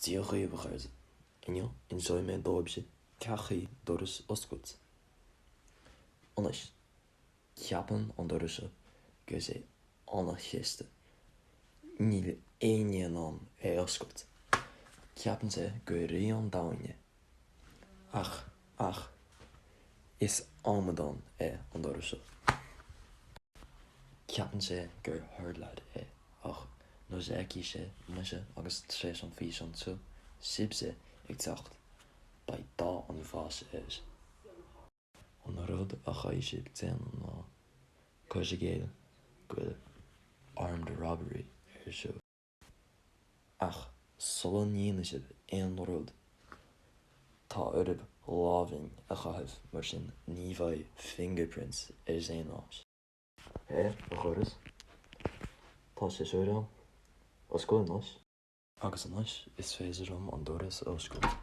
Dia dhaoibh, a chairde. Inniu, inseoidh mé daoibhse cén chaoi doras a oscailt. Anois, ceapann an doras seo go bhfuil sé an-chasta. Níl éinne in ann é a oscailt. Ceapann sé gur rí an domhain é. Ach, ach, is amadán é an doras seo. Ceapann sé gur hard lad é. Ach nuair a fheicfidh sé mise agus tar éis an físeán seo, sibhse ag teacht, beidh dath an bháis air. An rud a chaithfidh sibh déanamh ná cur i gcéill go bhfuil armed robbery ar siúl. Ach sula ndéanfaidh sibh aon rud, tá oraibh lámhainn a chaitheamh mar sin ní bheidh fingerprints ar Zénás. Hé, a dhoras. Tá séasúr ann. Oscail anois. Agus anois is féidir liom an doras a oscailt.